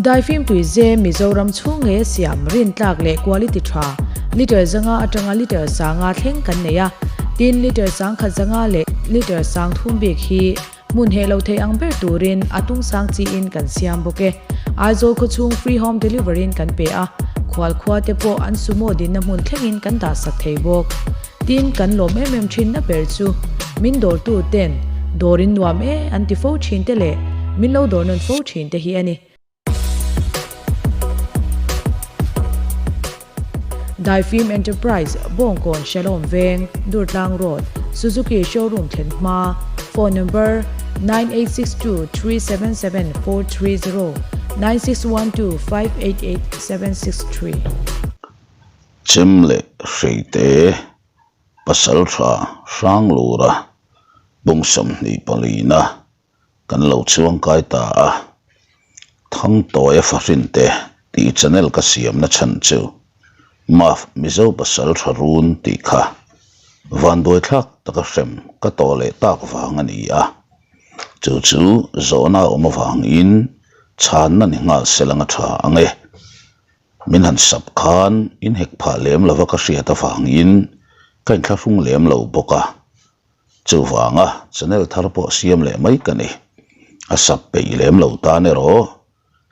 Daifim tuize Mizoram chhung ngeia siam rintlak leh quality tha litre 500 atanga litre 500 thleng kan nei a, tin litre 10,000 zanga leh litre 3000 bik hi hmun heh lo thei ang ber turin a tung sang chiin kan siam bawk e. Aizawl khawchhung free home delivery in kan pe a, khual khua te pawh an sumo dinna hmun thlengin kan dah sak thei bawk. Tin, kan lawm em em thinna ber chu min dawrtu ten dawr in nuam e an ti fo thin te leh min lo dawr nawn fo thin te hi a ni. Daifim Enterprise, Bawngkawn Shalom Veng, Durtlang Road, Suzuki Showroom thlen hma, Phone number, 9862377430, 9612588763. Chem leh Hreite Pasaltha Hranglura pung 24 na kan lo chuangkai ta a, Thangtawia Fahrinte tih channel ka siamna chhan chu Maf Mizo Pasaltha Run tih kha vanduaithlak taka hrem ka tawh leh tak vang a ni a, chu chu zawhna a awm avangin chhanna ni nghal se lang a tha ang e. Min han sap khan inhek phah lem lova ka hriat avangin ka inthlahrung lem lo bawk a. Chuvanga channel thar pawh siam leh mai ka ni. A sap peih lem lo tan erawh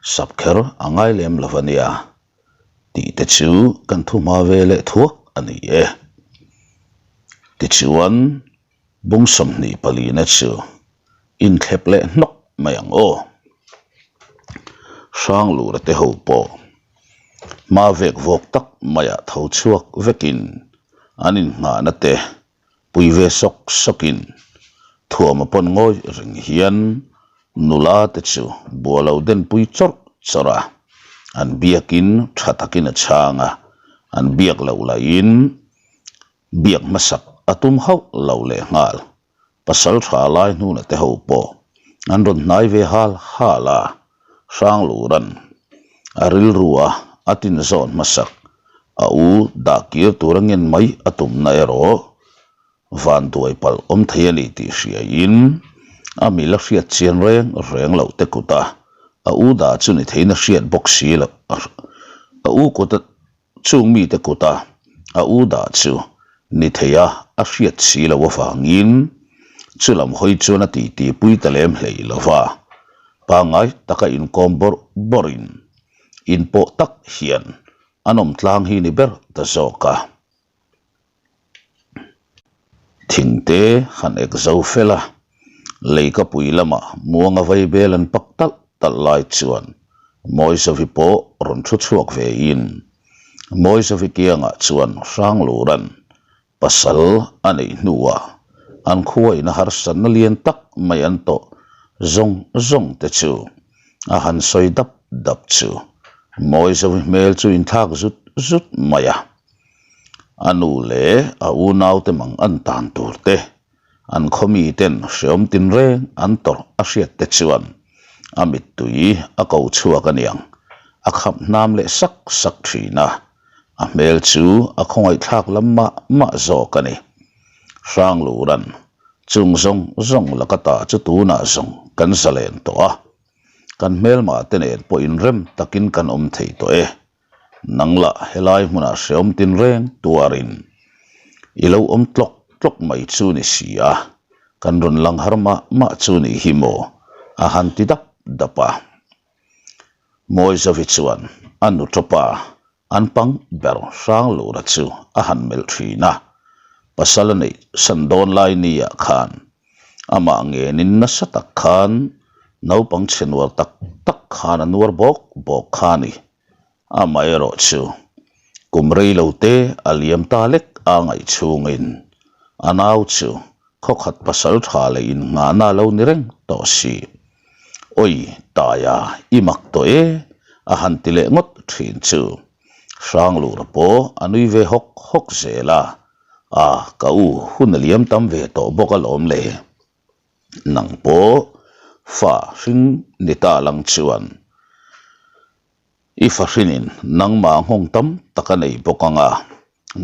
sap kher a ngai lem lo a nia tih te chu kan thu hma ve leh thuak a ni e. Tichuan bung 24 na chu inthlep leh hnawk mai ang aw. Hranglura te ho pawh hma vek vawk tak maiah tho chhuak vekin an innghahna te Pui ve sawk sawkin thuama pawn ngawi reng hian nula te chu bua lo den pui chawrh chawrh a, an biakin tha takin a chhang a, an biak loh lahin biak hmasak a tum hauh lo leh nghal. Pasal tha lai hnuna te ho pawh an rawn hnai ve hal hal a, Hrangluran a rilru a a tinzawn hmasak a u dah kir tur a ngen mai a tumna erawh vanduai palh awm thei a ni tih hriaiin a mil a hriat chian reng reng loh te kut a a u dah chu ni theiin a hriat bawk si loh a u kut a Chung mite kuta a u dah chu ni theia a hriat si loh avangin chu lam hawi chuan a titi pui ta lem hlei lo va, pangngai taka inkawm bawrh bawrhin inpawh tak hian an awm tlang hi ni ber ta zawk a. Thingte han ek zo fel a, leikapui lamah muanga vaibel an pak talh talh lai chuan Mawizavi pawh rawn thu chhuak ve in Mawizavi kiangah chuan Hranglura'n pasal a neih hnuah an khuaina harsatna lian tak mai an tawh zawng zawng te chu a han sawi dap dap chu Mawizavi hmel chu inthlak zut zut mai a. A nu leh a unaute mang an tan tur te, an khawmi ten hreawm tinreng an tawrh a hriat te chuan a mittui a ko chhuak a niang, a khap hnam leh sak sak thin a, a hmel chu a khawngaihthlak lam mah mah zawk a ni. Hranglura'n chung zawng zawng laka ta chu tunah zawng kan zalen tawh a, kan hmelmah te nen pawh inrem takin kan awm thei tawh e. Nang lah helai hmunah hreawm tinreng tuarin i lo awm tlawk tlawk mai chu ni si a, kan rawn lang har mah mah chu nih hi maw? a han ti dap dap a. Mawizavi chuan a nu tawpa an pang ber Hranglura chu a han melh thin a, pasal a neih san dawn lai niah khan amah ngenin nasa tak khan naupang chhe nuar tak tak khan a nuar bawk bawk kha a ni. Amaherawh chu kum rei lo te a liam ta lek a ngaih chhungin a nau chu khawkhat pasal tha leh innghahna a lo ni reng tawh si. Awi Taia i mak tawh e a han ti leh ngawt thin chu Hranglura pawh a nui ve hawk hawk zel a, A ka u hun a liam tam ve tawh bawk alawm le. Nang pawh fa hring ni ta lang chuan i fa hrinin nangmah nghawng tam tak a nei bawk ang a,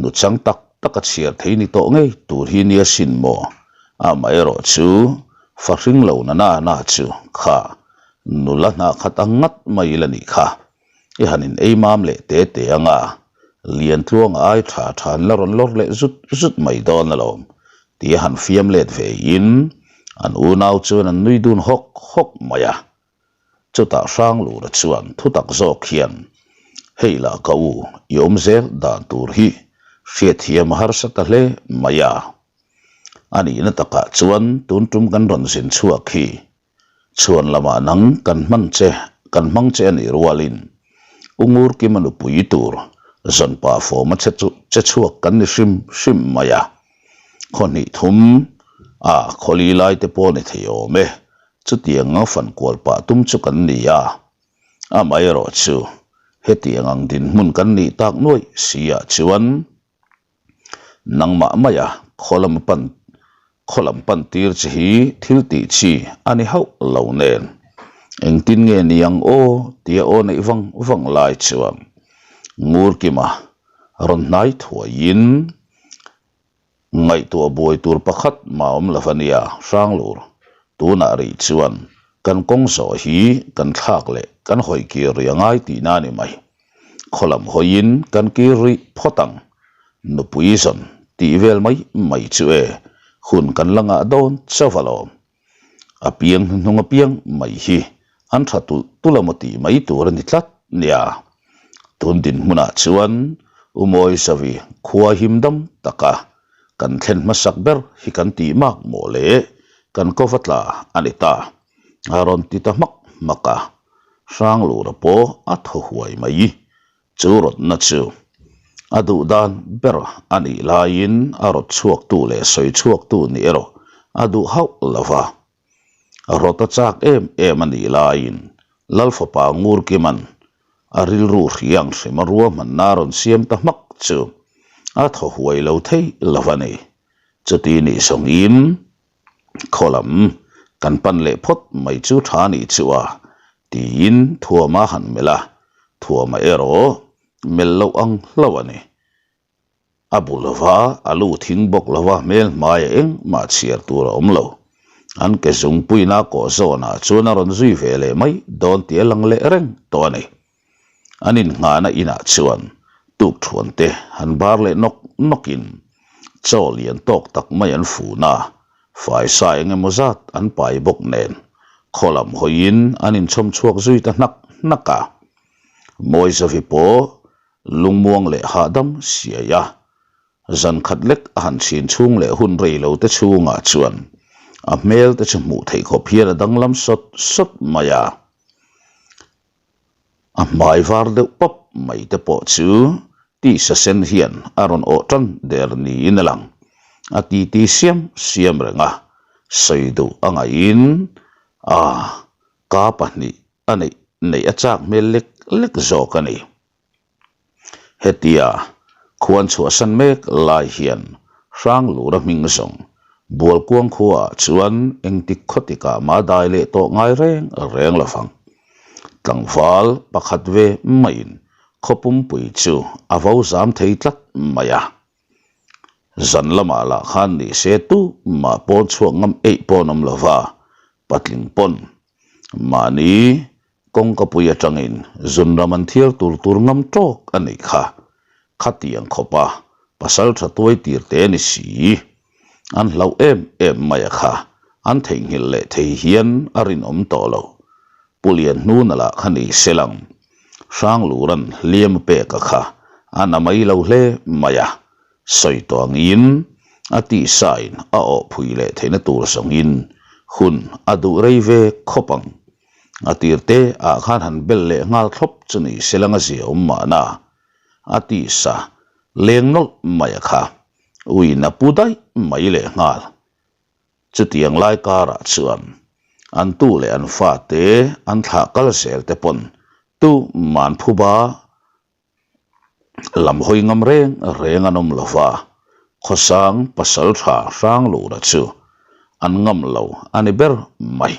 nu chang tak tak a chhiar thei ni tawh ngei tur hi nia sin maw? Amaherawh chu fa hring lo na na na chu kha. Nula hnah khat ang ngat mai ila nih kha. I han in ei mam leh te te ang a, Liantluanga ai tha tha an la rawn lawr leh zut zut mai dawn alawm tia han fiam let ve in an unau chuan an nui dun hawk hawk mai a. Chutah Hranglura chuan thutak zawk hian, Hei lah ka u, i awm zel dan tur hi hriatthiam a harsa ta hle mai a. A nihna takah chuan tun tum kan rawn zin chhuak hi Chhuan lamah nang kan hman che, kan hmang che a nih rualin U Ngurkima nupui tur zawnpa fawma che chu che chhuak kan ni hrim hrim mai a. Khaw hnih thum a khawli lai te pawh ni thei awm e, chutiang ang fan kual pah tum chu kan ni a. Amaherawhchu hetiang ang dinhmun kan nih tak nuaih si ah chuan Nangmah maia khaw lam pan khaw lam pan tir che hi thil tih chi a ni hauh lo nen. Engtin nge ni ang aw tia aw neih vang vang lai chuan Ngurkima rawn hnai thuaiin ngaihtuah buai tur pakhat mah awm lo a nia Hranglur tunah rih chuan kan kawng zawh hi kan thlak leh kan hawi kir rih a ngai tihna a ni mai. Khaw lam hawiin kan kir rih phawt ang. Nupui zawn tih vel mai mai chu e, hun kan la ngah dawn chauh alawm. A piang hnuhnung apiang mai hi an tha tulh tulh emaw tih mai tur a ni tlat nia. Tun dinhmunah chuan U Mawizawi khua him dam taka kan thlen hmasak ber hi kan tih mak mawh leh kan kova tla a ni ta. A rawn ti ta hmak hmak a. Hranglura pawh a thaw huai mai. Chu rawtna chu a duh dan ber a nih laiin a rawt chhuaktu leh sawi chhuaktu nih erawh a duh hauh lo va. Rawt a chak em em a nih laiin Lalfapa Ngurkiman a rilru hriang hrima ruahmanna a rawn siam ta hmak chu a thaw huai lo thei lo a ni. Chuti nih zawngin Khaw lam kan pan leh phawt mai chu tha nih chu a, tiin Thuama han melh a, Thuama erawh melh loh ang hlauh a ni. A bu lova, a lu thing bawk lova hmel hmaia engmah chhiar tur a awm lo. An ke zungpuina kawh zawnah chuan a rawn zui ve leh mai dawn tih a lang leh reng tawh a ni. An innghahna inah chuan tukthuan te han bar leh nawk nawkin chaw lian tawk tak mai an fun a, faisa eng emaw zat an pai bawk nen khaw lam hawiin an inchhawm chhuak zui ta hnak hnak a. Mawizavi pawh lungmuang leh hahdam siai a, zan khat lek a han chhin chhung leh hun rei lo te chhungah chuan a hmel te chu hmuh theih khawp hian a danglam sawt sawt mai a. A hmai var deuh pawp mai te pawh chu tisa sen hian a rawn awh tan der niin a lang. A titi siam siam reng a, sawi duh a ngaihin a ka pahnih a neih neih a chak hmel lek lek zawk a ni. Hetia khuan chhuahsan mek lai hian Hranglura hming zawng Bualkuang khuaah chuan engtik khawtikah mah dai leh tawh ngai reng reng lo vang. Tlangval pakhat ve maiin khaw pumpui chu a vo zam thei tlat mai a. Zan lamah lah khan ni se tu mah pawn chhuak ngam eih pawn awm lo va, patling pawn mahni Kawngkapui atangin zunram an thiar tur tur ngam tawk a nih kha. Khatiang khawpa pasal tha tuai tir te ni si. An hlauh em em mai a kha. An theihnghilh leh thei hian a rinawm tawh lo. Pu Lianhnuna lah kha ni se lang. Hranglura'n hliam a pek a kha a na mai lo hle mai a. Sawi tawh angin a tihsain a awhphui leh theihna tur zawngin hun a duh rei ve khawp ang. A tir te ah khan han bel leh nghal thlawp chu ni se lang a zia awm mahna a tisa leng nawlh mai a kha uin a pu daih mai leh nghal. Chutiang lai karah chuan an tu leh an fate an thlah kal zel te pawn tu man phuba Lam hawi ngam reng reng an awm lo va, khawsang pasal tha Hranglura chu an ngam lo a ni ber mai.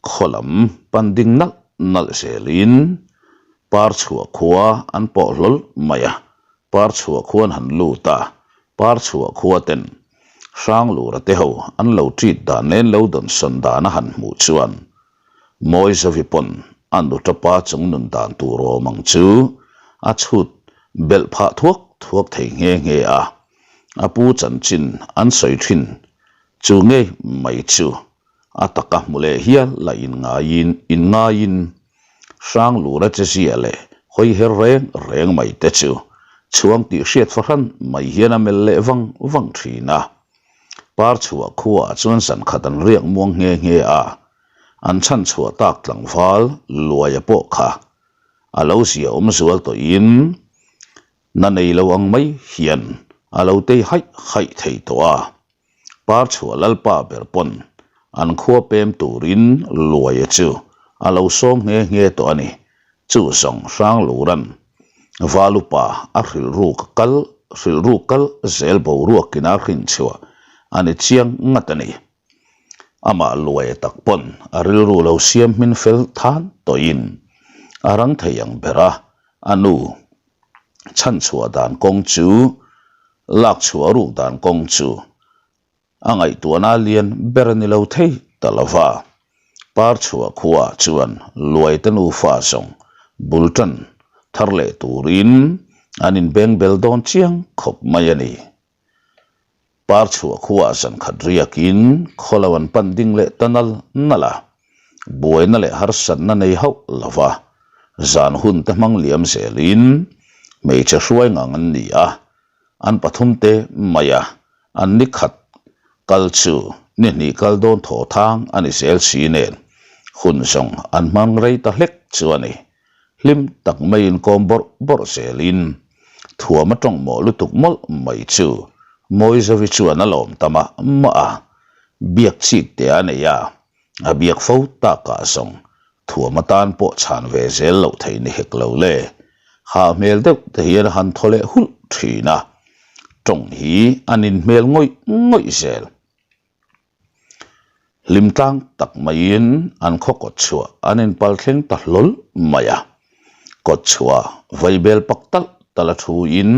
Khaw lam pan ding nalh nalh zelin par chhuah khua an pawh hlawl mai a, par chhuah khua an han lut a, par chhuah khua ten Hranglura te ho an lo treat dan leh an lo dawnsawn dan a han hmuh chuan. Mawizovi pawn a nutapa chung nun dan tur awm ang chu a chhut belh phah thuak thuak thei nghe nghe a. A pu chanchin an sawi thin chu ngei mai chu a taka hmu leh hial la inngaiin inngaiin Hranglura che zia leh hawi her reng reng mai te chu chhuang tih hriat fahran mai hian a melh leh vang vang thin a. Par chhuah khuaah chuan zankhat an riak muang nghe nghe a, an chhan chhuah tak tlangval Luaia pawh kha a lo zia awm zual tawhin na nei lo ang mai hian a lo tei haih haih thei tawh a. Par chhuah Lalpa ber pawn an khua pem turin Luaia chu a lo sawm nghe nghe tawh a ni. Chu zawng Hrangluran Valupa a hrilhruk kal hrilhruk kal zel boruakin a hrinchhuah a ni chiang ngat a ni. Amah Luaia tak pawn a rilru lo siam hmin fel than tawhin a rang thei ang ber a, a nu chhanchhuah dan kawng chu lak chhuah ruk dan kawng chu a ngaihtuahna lian ber a ni lo thei ta lo va. Par chhuah khuaah chuan Luaite nufa zawng bul tan thar leh turin an inbeng bel dawn chiang khawp mai a ni. Par chhuah khuaah zankhat riakin khawlo an pan ding leh ta nal nal a, buaina leh harsatna nei hauh lo va, zan hun te hmang liam zelin hmeichhe hruai ngang an ni a, an pathum te mai a, an ni khat kal chu ni hnih kal dawn thaw thang a ni zel si nen hun zawng an hmang rei ta hlek chu a ni. Hlim tak maiin kawm bawrh bawrh zelin thuam a tawng mawh lutuk mawlh mai chu Mawizovi chuan a lawm ta mah mah a, biak chik te a nei a, a biak fo takah zawng thuam atan pawh chhan ve zel loh theih ni hek lo le. Hah hmel deuh te hian a han thaw leh hulh thin a, tawng hi a nin hmel ngawih ngawih zel. Hlim tlang tak maiin an khaw kawt chhuah an inpal thleng ta hlawl mai a. Kawt chhuah vaibel pak talh talh a thu in,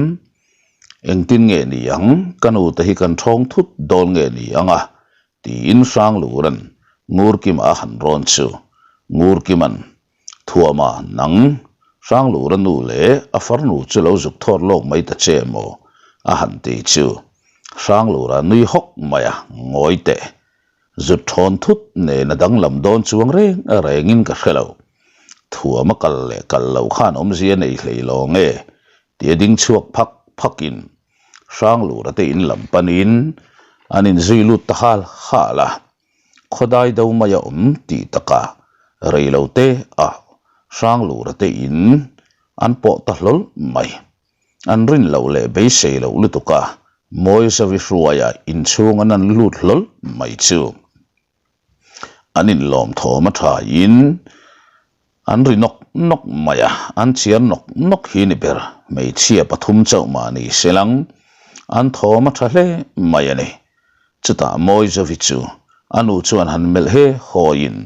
Engtin nge ni ang, ka nu te hi kan thawng thut dawn nge ni ang a? tiin Hranglura'n Ngurkima a han rawn chu. Ngurkima'n, Thuama, nang, Hranglura nu leh a farnu chu lo zuk thawt lawk mai ta che maw? a han ti chu. Hranglura nui hawk mai a, ngawi teh. Zut thawn thut nen a danglam dawn chuang reng rengin ka hre lo. Thuam a kal leh kal lo khan awmzia nei hlei lo nge tia ding chhuak phak phakin Hranglura te in lam panin an inzui lut ta hal hal a. Khawdai do mai a awm tih takah rei lo te ah Hranglura te in an pawh ta hlawl mai. An rin loh leh beisei loh lutuk a, Mawizawi hruaia inchhung an an lut hlawl mai chu. An inlawm thawm a thain an ri nawk nawk mai a, an chiar nawk nawk hi ni ber, hmeichhia pathum chauh mah ni se lang, an thawm a tha hle mai a ni. Chutah Mawizawi chu a nu chuan han melh he hawiin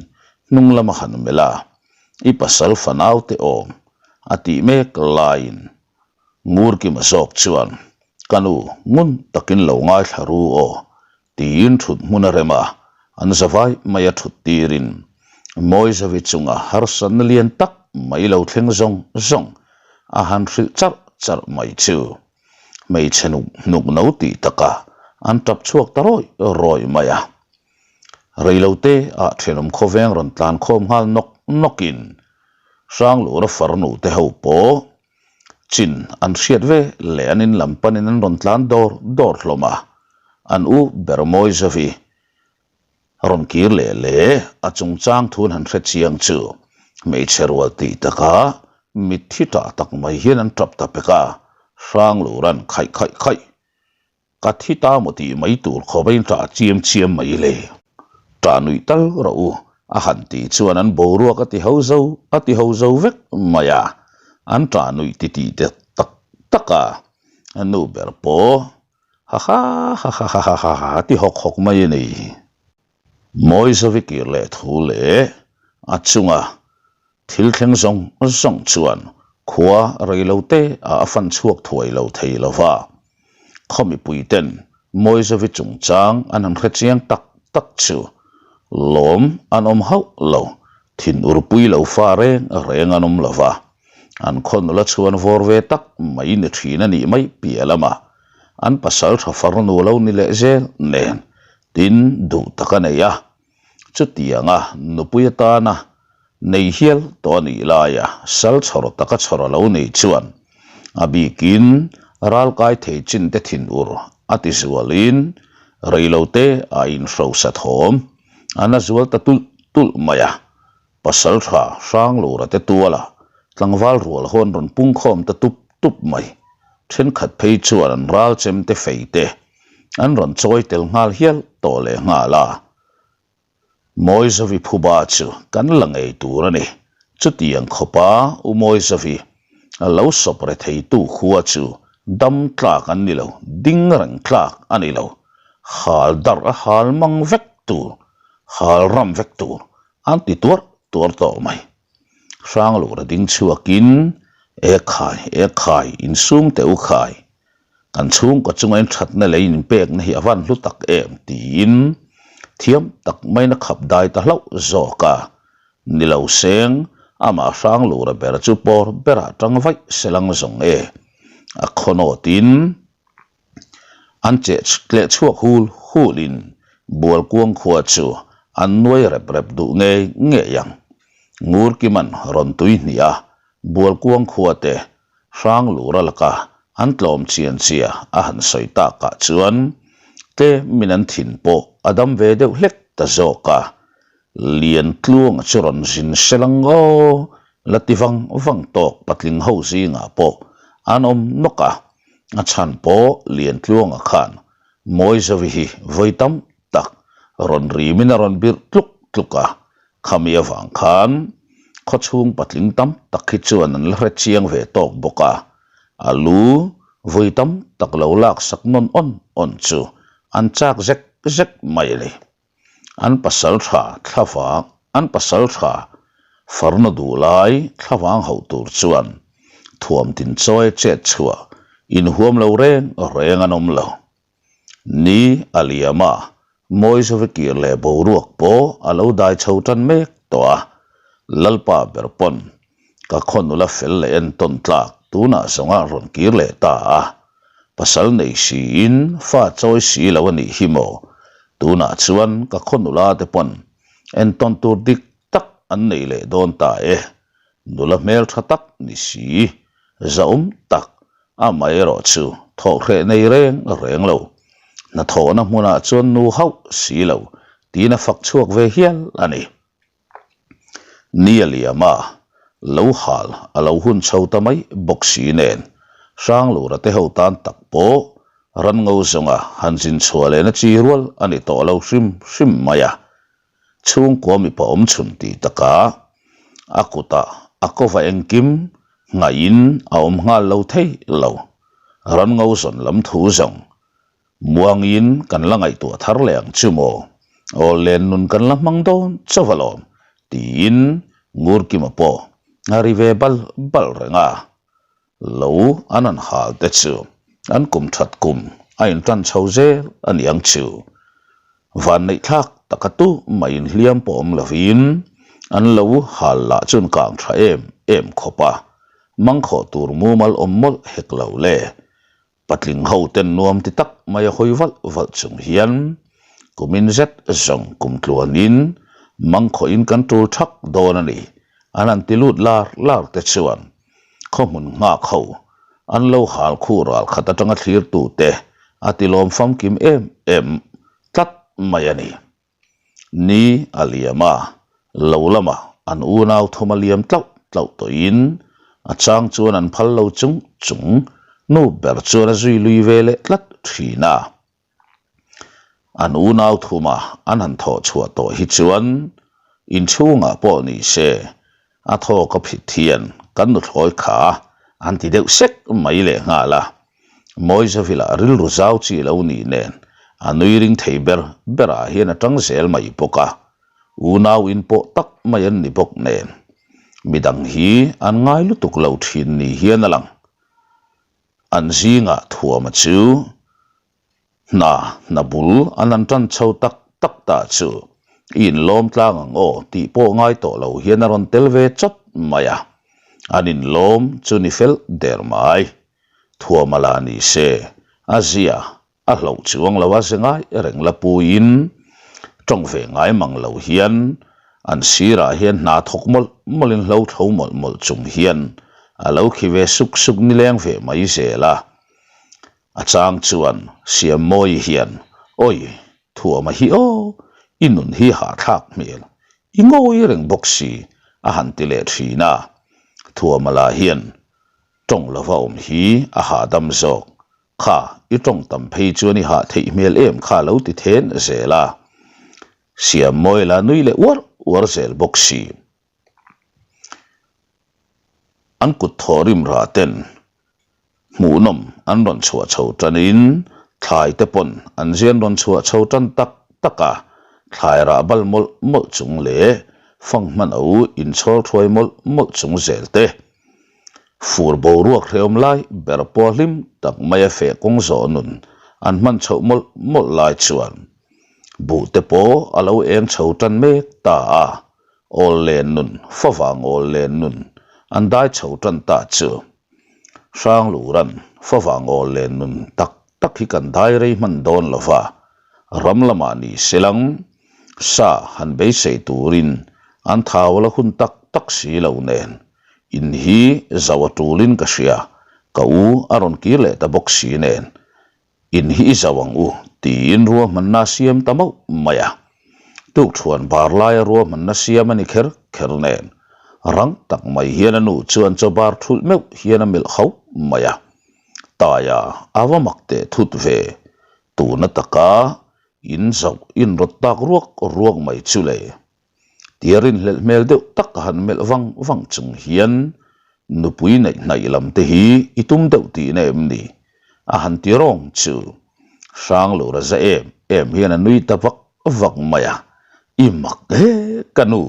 hnung lama han melh a, I pasal fanaute awm a tih mek laiin Ngurkima zawk chuan, Ka nu, ngun takin lo ngaithla ru aw, tiin thut hmun a rem a, an zavai mai a thut tirin Mawizawi chunga harsatna lian tak mai lo thleng zawng zawng a han hrilh charh charh mai chu hmeichhe nuk hnuk no tih takah an tap chhuak ta rawih rawih mai a. Reilote ah thenawm khawveng rawn tlan khawm nghal nawk nawkin Hranglura farnu te ho pawh chin an hriat ve leh an in lam panin an rawn tlan dawr dawr hlawm a, an u ber Mawizavi rawn kir leh leh a chungchang thun han hre chiang chu hmeichhe rual tih takah mitthi tah tak mai hian an tap ta pek a, Hranglura'n khaih khaih khaih Ka thi ta maw tih mai tur khawp a inṭah chiam chiam mai le. Ṭah nuih tal rawh u, a han tih chuan an boruak a ti ho zo, a ti ho zo vek mai a. An ṭah nuih ti tih te tak tak a, a nu ber pawh ha ha ha ha ha ha ha a ti hawk hawk mai a ni. Mawizawi kir leh thu leh a chunga Thil thleng zawng zawng chuan khua rei lo te ah a fan chhuak thuai lo thei lo va. Khaw mipui ten Mawizawi chungchang an han hre chiang tak tak chu lawm an awm hauh lo. Thinur pui lo fa reng reng an awm lo va, an khaw nula chhuan vawr ve tak mai ni thin a nih mai piah lamah an pasal tha farnu lo ni leh zel nen tin duh tak a nei a. Chutianga nupui atana nei hial tawh a nih laia sal chhawr taka chhawr a lo nei chuan a bikin ralkai thei chin te thinur a ti zualin reilote a inhrosa thawm a na zual ta tulh tulh mai a. Pasal tha Hranglura te tuala tlangval rual hawn rawn pungkhawm ta tup tup mai. Thenkhat phei chuan an ral chem te fei te an rawn chawi tel nghal hial tawh leh nghal a. Mawizavi phuba chu kan la ngei tur a ni. Chutiang khawpa U Mawizavi a lo sawp re theitu khua chu dam tlak an ni lo, ding reng tlak a ni lo. Hal darh a hal mang vek tur, hal ram vek tur an ti tuar tuar tawh mai. Hranglura ding chhuakin, E khai, e khai, insum teh u khai. Kan chhungkaw chunga inthatna leh inpekna hi a van hlu tak em tiin thiam tak maiin a khap dai ta hlauh zawk a. Ni lo seng, amah Hranglura ber chu pawr berah tang vaih se lang zawng e. A khawnawtin an cheh tleh chhuak hul hulin Bualkuang khua chu an nuai rep rep duh ngei ngei ang. Ngurkiman rawn tui hnih a, Bualkuang khua te Hranglura laka an tlawm chian chia a han sawi takah chuan tlemin an thin pawh a dam ve deuh hlek ta zawk a, Liantluanga chu rawn zin sel ang aw, la ti vang vang tawk patling ho zingah pawh an awm nawk a, a chhan pawh Liantluanga khan Mawizawi hi vawi tam tak rawn rimin a rawn birh tluk tluk a, Khami avang khan khawchhung patling tam tak hi chuan an la hre chiang ve tawk bawk a, a lu vui tam tak lo laksak nawn awn awn chu an chak zek zek mai a ni. An pasal tha thlavang an pasal tha farna duh lai thlavang hauh tur chuan thuam tin chawi chet chhuah inhuam lo reng reng an awm lo. Ni a liam a, Mawizawi kir leh boruak pawh a lo dai chho tan mek tawh a, Lalpa ber pawn ka khaw nula fel leh entawn tlak tunah zawnga rawn kir leh ta a, pasal nei siin fa chawi si lo a nih hi maw, tunah chuan ka khaw nula te pawn entawn tur dik tak an nei leh dawn ta e, nula hmeltha tak ni si, zahawm tak Amaherawh chu thawhhreh nei reng reng lo, hnathawhna hmunah chuan nu hauh si lo tiin a fak chhuak ve hial a ni. Ni a liam a, lo hal a lo hun chho ta mai bawk si nen, Hranglura te ho tan tak pawh ran ngo zawnga han zin chhuah lehna chi rual a ni tawh lo hrim hrim mai a. Chhungkua mipa awm chhun tih takah a kutah a kova engkim ngaihin a awm nghal lo thei lo. Ran ngo zawn lam thu zawng muangin kan la ngaihtuah thar leh ang chu maw? Aw len nun kan la hmang dawn chauh alawm tiin Ngurkima pawh a ri ve bal bal reng a. Lo an han hal te chu an kum that kum a intan chho zel a ni ang chu. Vanneih thlak taka tu mah inhliam pawh awm lovin an lo hal lah chuan kang tha em em khawp a, mangkhawh tur mumal awm mawlh hek lo le. Patling ho ten nuam ti tak mai a hawi valh valh chung hian kumin zet zawng kum tluanin mangkhawhin kan tul thak dawn a ni an han ti lut lar lar te chuan khaw hmun nghak ho an lo hal khu ral khat atanga thlir tute a ti lawm famkim em em tlat mai a ni. Ni a liam a, lo lamah an unau thum a liam tlauh tlauh tawhin a chang chuan an phal lo chung chung nu ber chuan a zui lui ve leh tlat thin a. An unau thuma an han thawh chhuah tawh hi chuan inchhungah pawh ni se a thawk a phit hian kan nuthlawi kha an ti deuh sek mai leh nghal a. Mawizavila rilru zau chi lo nih nen a nui ring thei ber berah hian a tang zel mai bawk a, unau in pawh tak mai an ni bawk nen midang hi an ngai lutuk lo thin ni hian a lang. An zingah thuama chu Hna, hna bul an han tan chho tak tak ta chu. I inlawm tlang ang aw tih pawh ngai tawh lo hian a rawn tel ve chawt mai a. An inlawm chu ni fel der mai. Thuama la ni se, a zia a hloh chuang lo a ze ngai reng la puiin tawng ve ngai mang lo hian an sirah hian hna thawk mawlh mawlhin hlo thlo mawlh mawlh chung hian a lo khi ve suk suk nileng ve mai zel a. A chang chuan Siammawi hian, Awi, Thuama hi aw, i nun hi hahthlak hmel, i ngawi reng bawk si, a han ti leh thin a. Thuama lah hian tawng lova awm hi a hahdam zawk, kha i tawng tam phei chuan i hah theih hmel em kha lo ti then zel a. Siammawi lah nui leh uar uar zel bawk si. An kut thawh rim rah ten hmuhnawm an rawn chhuah chho tanin thlai te pawn an zian rawn chhuah chho tan tak tak a, thlai rah bal mawlh mawlh chung leh fanghman o inchhawl thuai mawlh mawlh chung zel te. Fur boruak hrehawm lai ber pawh hlim tak maia feh kawng zawh nun an hman chhoh mawlh mawlh lai chuan buh te pawh a lo eng chho tan mek ta a. Awl len nun, favang awl len nun an dai chho tan ta chu. Hrangluran favang awl len nun tak tak hi kan dai rei hman dawn lo va, ram lamah ni selang sa han beisei turin an thau la hun tak tak si lo nen in hi zau a tulin ka hria, ka u a rawn kir leh ta bawk si nen In hi i zau ang u, tiin ruahmanna a siam ta mauh mai a. Tukṭhuan bar laia ruahmanna siam a ni kher kher nen, rang tak mai hian a nu chuan chaw bar thulh meuh hian a melh hauh mai a. Taia a va mak teh thut ve, tuna taka in zauh inrawt tak ruak ruak mai chu le. Tia rinhlelh hmel deuh tak a han melh vang vang chung hian nupui neih hnaih lam te hi i tum deuh tihna em ni? A han ti rawng chu. Hranglura za em em hian a nui ta vak vak mai a, I mak e ka nu,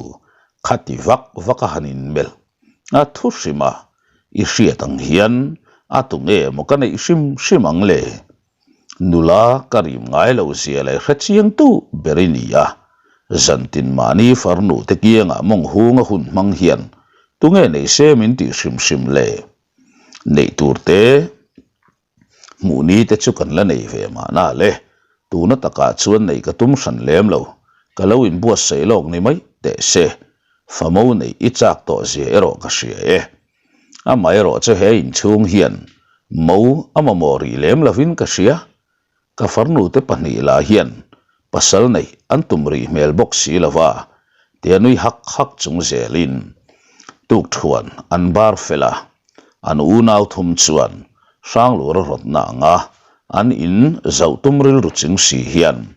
khati vak vak a han inmelh a thu hrim a, i hriat ang hian a tu nge maw ka neih hrim hrim ang le? Nula ka rim ngai lo zia leh hre chiang tu ber i ni a, zantin mahni farnu te kiangah mawng hung a hun hmang hian tunge nei se min tih hrim hrim le? Neih tur te hmuh ni te chu kan la nei ve mahna le, tuna takah chuan neih ka tum hran lem lo, ka lo inbuatsaih lawk ni mai teh se, famo neih i chak tawh zia erawh ka hria e. Amaherawh chu he inchhung hian mo a mamawh rih lem lovin ka hria. Ka farnute pahnih lah hian pasal neih an tum rih hmel bawk si lova, tia nui hak hak chung zelin tukthuan an bar fel a. An unau thum chuan Hranglura rawtna anga an in zauh tum rilru ching si hian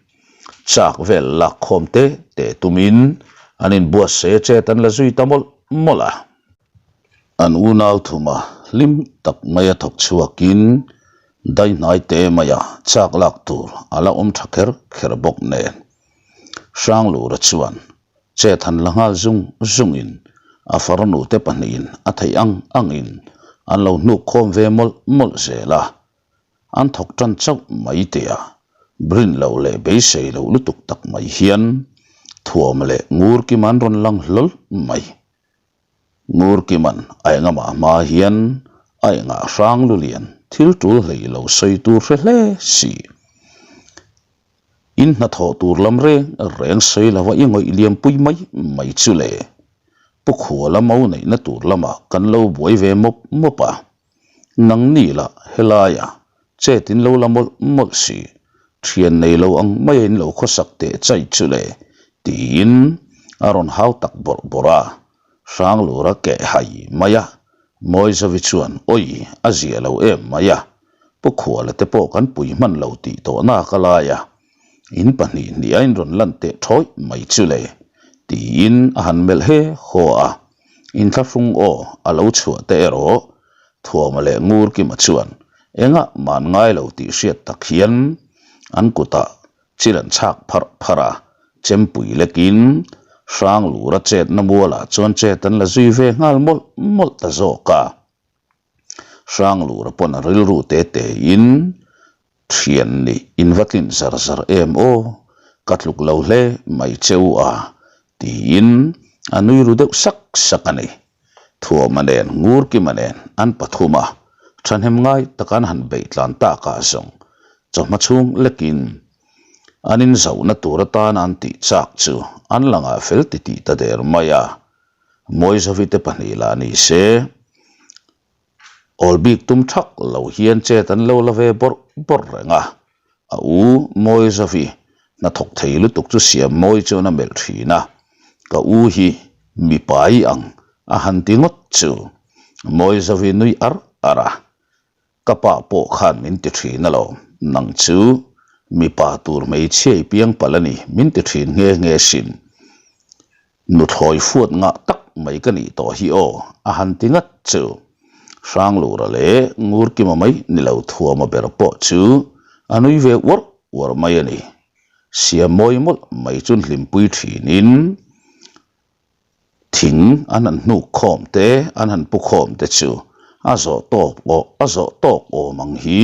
chak vel lak khawm te te tumin an inbuatsaih a chet an la zui ta mawlh mawlh a. An unau thuma hlim tak maia thawk chhuakin daihnai te maia chak lak tur a la awm tha kher kher bawk nen. Hranglura chuan chet han la nghal zung zungin a farnu te pahnihin a theih ang angin an lo hnuk khawm ve mawlh mawlh zel a, an thawk tan chauh mai teh a, brin lo leh beisei loh lutuk tak mai hian thuam leh ngur kima an rawn lang hlawl mai. Ngurkiman a engamah hma hian a engah hrang lulian thil tul hlei lo sawi tur hre hle si. In hnathawh tur lam reng reng sawi lova i ngawih liampui mai mai chu le. Pu Khuala mo neihna tur lamah kan lo buai ve mawp mawp a. Nangni lah helaia chet in lo la mawlh mawlh si, thian nei lo ang maia in lo khawsak teh chai chu le tiin a rawn hau tak bawrh bawrh a, Hranglura keh hai mai a, Mawizavi chuan awi a zia lo em mai a, Pu Khuala te pawh kan pui hman lo tih tawh nak a lai a, in pahnih hnih a in rawn lan teh thawi mai chu le tiin a han melh he haw a, inthlahrung aw a lo chhuah te erawh Thuama leh Ngurkima chuan engah man ngai lo tih hriat tak hian an kutah chil an chhak pharh pharh a, chempui lekin Hranglura chetna mualah chuan chet an la zui ve nghal mawlh mawlh ta zawk a. Hranglura pawn a rilru te tein thian nih in va tlin zar zar em aw? Ka tluk lo hle mai che u a, tiin a nui ru deuh sak sak a ni. Thuama nen Ngurkima nen an pathum a, thahnem ngai taka an han beih tlan takah zawng chawhma chhung lekin an inzauhna tur atana an tih chak chu an langah fel titih ta der mai a. Mawizawite pahnih lah ni se, Awl bik tum thak lo hian chet an lo la ve bawrh bawrh reng a, a u Mawizavi hnathawk thei lutuk chu siam mawi chuan a melh thin a, ka u hi mipa i ang a han ti ngawt chu Mawizavi nui ar ar a, ka pa pawh khan min ti thin alawm, nang chu mipa tur hmeichhia i piang palh a ni min ti thin nghe nghe sin. Nuthlawi fuat ngah tak mai ka nih tawh hi aw, a han ti ngat chu. Hranglura leh Ngurkima mai ni lo thuama ber pawh chu a nui ve uar uar mai a ni. Siam mawi mawlh mai chuan hlimpui thinin thing an han hnuk khawm te, an han pu khawm te chu a zawh tawk aw a zawh tawk awm ang hi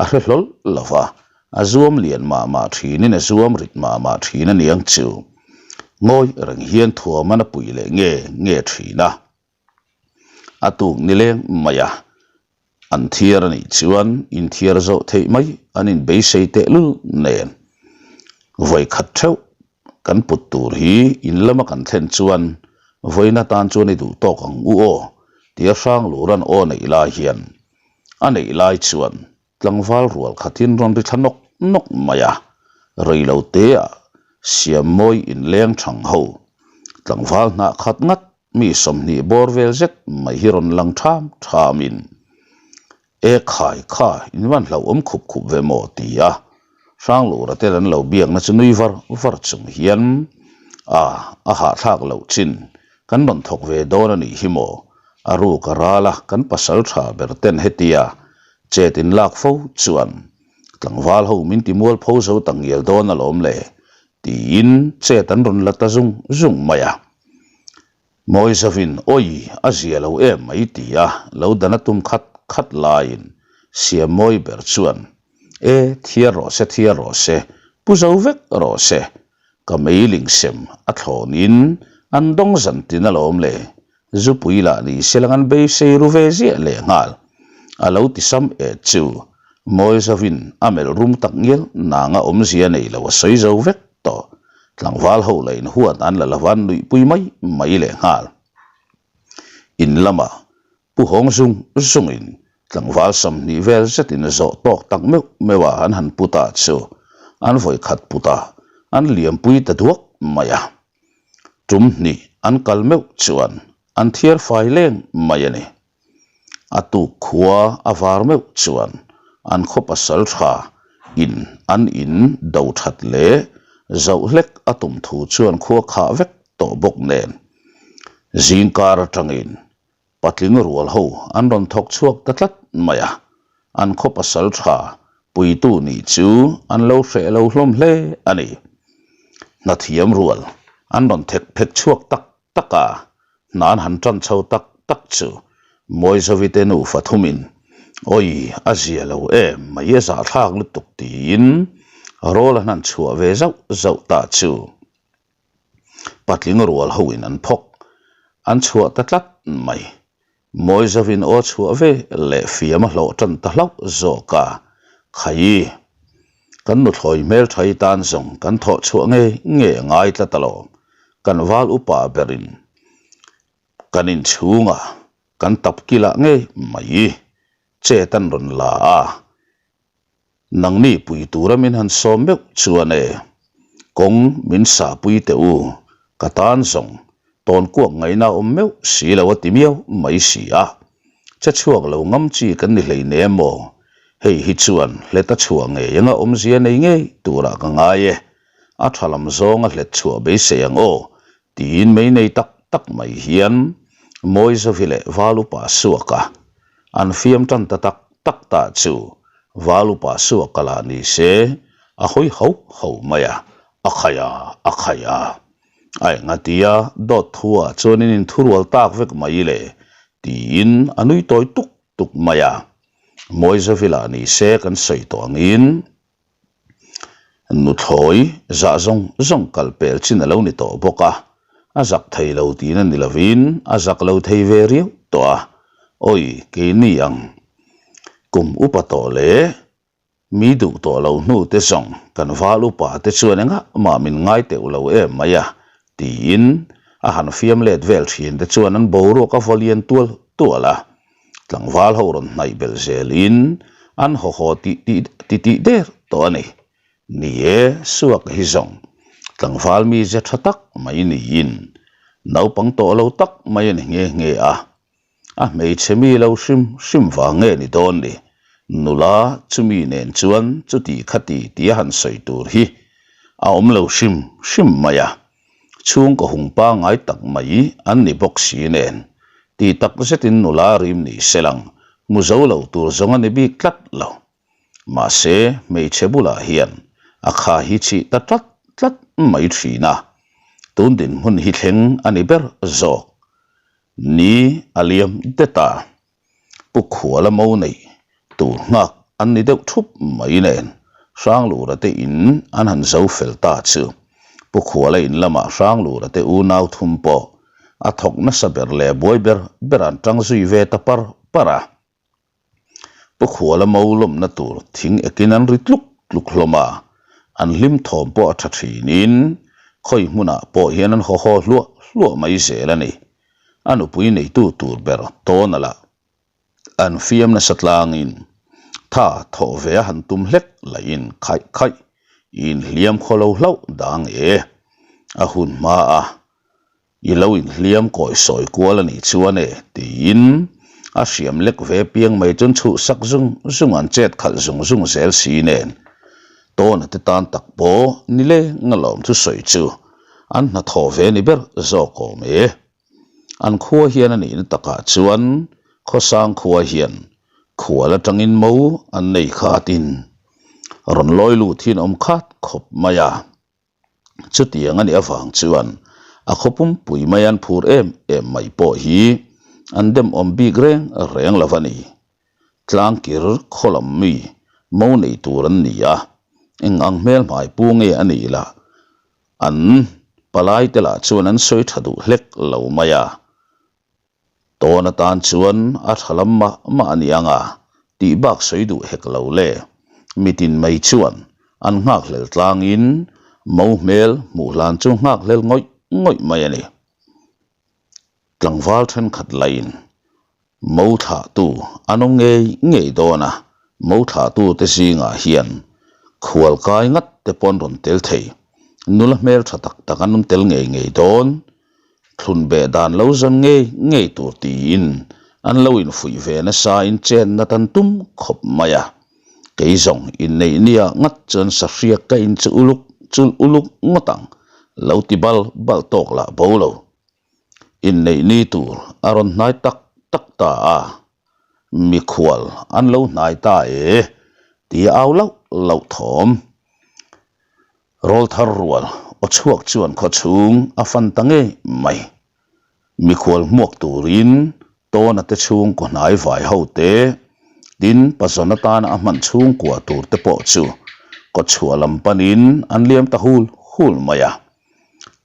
a hre hlawl lo va, A zuam lian mah mah thinin a zuam rit mah mah thin a niang chu. Ngawi reng hian thuaman a pui leh nge nge thin a. A tuk nileng mai a, an thiar a nih chuan inthiar zawh theih mai an inbeisei tehlul nen. Vawi khat theuh kan put tur hi in lama kan thlen chuan vawiin atan chuan i duh tawk ang u aw tia Hranglura'n aw neih lai hian a neih lai chuan Tlangval rual khatin rawn ri thla nawk nawk mai a, rei lo teah Siammawi inleng thang ho tlangval hnah khat ngat mi 20 bawr vel zet mai hi rawn lang tham thamin, E khai kha in van hlauhawm khup khup ve maw? ti a, Hranglura ten an lo biakna chu nui var var chung hian, A, a hahthlak loh chin, kan rawn thawk ve dawn a nih hi maw? A ruk a ral a, kan pasal tha ber ten hetia Chet in lak fo chuan tlangval ho min ti mual pho zo ta ngial dawn alawm le tiin chet an rawn la ta zung zung mai a. Mawi zavin awi a zia lo em mai ti a lo dan a tum khat khat laiin Siam mawi ber chuan e thiar rawh se thiar rawh se pu zo vek rawh se ka meiling sem a thlawnin an dawng zan tin alawm le Zupui lah ni se lang an beisei ru ve ziah leh nghal. A lo ti sam et chu Mawizawin a melh rum tak ngial nanga awmzia nei lo a sawi zo vek tawh. Tlangval ho lah in huat an la lova an nuihpui mai mai leh nghal. In lamah Pu Hawng zung zungin tlangval 20 vel zetin zawh tawk tak meuh meuh a an han put ah chu an vawikhat put a an liampui ta duak mai a. Tum hnih an kal meuh chuan an thiar fai leng mai a ni. A tuk khua a var meuh chuan an khaw pasal tha in an in do that leh zoh hlek a tum thu chuan khua khah vek tawh bawk nen zingkar atangin Patling rual ho an rawn thawk chhuak ta tlat mai a, an khaw pasal tha puitu nih chu an lo hreh lo hlawm hle a ni. Hnathiam rual an rawn thek phek chhuak tak tak a, hna an han tan chho tak tak chu Mawizawite nufa thumin, Awi, a zia lo em mai a zahthlak lutuk tiin rawl an han chhuah ve zauh zauh ta chu. Patling rual ho in an phawk an chhuah ta tlat mai. Mawizawin aw chhuah ve leh fiam a hlawh tan ta hlauh zawk a, Khaii, kan nuthlawi hmeltha i tan zawng kan thawh chhuah ngei ngei a ngai tlat alawm, kan val upa berin kan inchhungah kan tap kilah ngei mai chet an rawn la a, Nangni pui tura min han sawm meuh chuan e, kawng min sahpui teh u, ka tan zawng tawn kuak ngaihna awm meuh si lo a ti miau mai si a. Che chhuak lo ngam chi kan ni hlei ne maw? Hei hi chuan hlet a chhuah ngei anga awmzia nei ngei turah ka ngai e, a tha lam zawnga hlet chhuah beisei ang aw Tiin mei nei tak tak mai hian Mawizavi leh Valupa Suaka an fiam tan ta tak tak ta chu Valupa Suaka lah ni se a hawi ho ho mai a, a khai a, a khai a. A enga tia dawt thu ah chuan in inthurual tak vek mai le tiin a nui tawi tuk tuk mai a. Mawizavi lah ni se kan sawi tawh angin. Nuthlawi zah zawng zawng kal pel chin a lo ni tawh bawk a, a zak thei lo tihna ni lovin a zak lo thei ve riau tawh a, awi keini ang kum upa tawh leh Mi duh tawh lo hnu te zawng kan val upa te chuan engah mah min ngai teuh lo em mai a, tiin a han fiam let vel thin te chuan an boruak a vaw lian tual tual a. Tlangval ho rawn hnaih belh zelin an haw haw tih tih ti tih der tawh a ni. Ni e, suak hi zawng tlangval mize tha tak mai niin naupang tawh lo tak mai a ni nghe nghe a. A hmeichhe mi lo hrim hrim vang nge ni dawn ni? Nula chumi nen chuan chuti khati tia han sawi tur hi a awm lo hrim hrim mai a. Chhungkaw hung pangngai tak mai an ni bawk si nen ti tak zetin nula rim ni se lang hmu zo lo tur zawng a ni bik tlat lo. Mahse hmeichhe bulah hian a kha hi chih ta tlat tlat mai thin a, tun dinhmun hi thleng a ni ber zawk. Ni a liam det a, Pu Khuala mo neih tur nghak an ni deuh thup mai nen Hranglura te in an han zo fel ta chu. Pu Khuala in lamah Hranglura te unau thum pawh a thawk nasa ber leh buai ber ber an tang zui ve ta par par a. Pu Khuala mo lawmna tur thing ekin an ri tluk tluk hlawm a, an hlim thawm pawh a tha thinin khawi hmunah pawh hian an haw haw hluah hluah mai zel a ni. A nupui neitu tur ber tawn a lah. An fiam nasa tlangin tha thawh ve a han tum hlek lahin khaih khaih inhliam khaw lo hlauh dang e. A hun hma a. I lo inhliam kawi sawi kual a nih chuan e, tiin a hriam lek ve piang mai chuan chhuhsak zung zung an chet khalh zung zung zel si nen Tawna te tan tak pawh ni leng alawm thu sawi chu an hnathawh ve ni ber zawk awm e. An khua hian a nihna takah chuan khawsang khua hian khual atangin mo an nei khatin rawn lawi lut hi an awm khat khawp mai a. Chutiang a nih avang chuan a khaw pumpui mai an phur em em mai pawh hi an demawm bik reng reng lo a ni. Tlangkir khaw lam mi mo nei tur an ni a, eng ang hmel hmai pu nge a nih lah an palai te lah chuan an sawi tha duh hlek lo mai a. Tawn atan chuan a tha lam mah mah a ni ang a, tih bak sawi duh hek lo le. Mitin mai chuan an nghakhlel tlangin mo hmel hmuh hlan chu nghakhlel ngawih ngawih mai a ni. Tlangval thenkhat lain mo thlahtu an awm ngei ngei dawn a, mo thlahtute zingah hian khual kai ngat te pawh an rawn tel thei. Nula hmel tha tak tak an awm tel ngei ngei dawn. Thlun beh dan lo zawn ngei ngei tur tiin an lo infuih ve nasa in chen nat an tum khawp mai a. Kei zawng inneih nia ngat chuan sahriak ka in chu uluk chulh uluk ngawt ang lo ti bal bal tawk lah bo lo. Inneih ni tur a rawn hnai tak tak ta a, mikhual an lo hnai ta e ti a au lauh lauh thawm. Rawlthar rual aw chhuak chuan khaw chhung a fan ta ngei mai. Mikhual hmuak turin Tawna te chhungkaw hnai vai ho te, tin pazawn atana a hman chhungkua tur te pawh chu kawchhuah lam panin an liam ta hul hul mai a.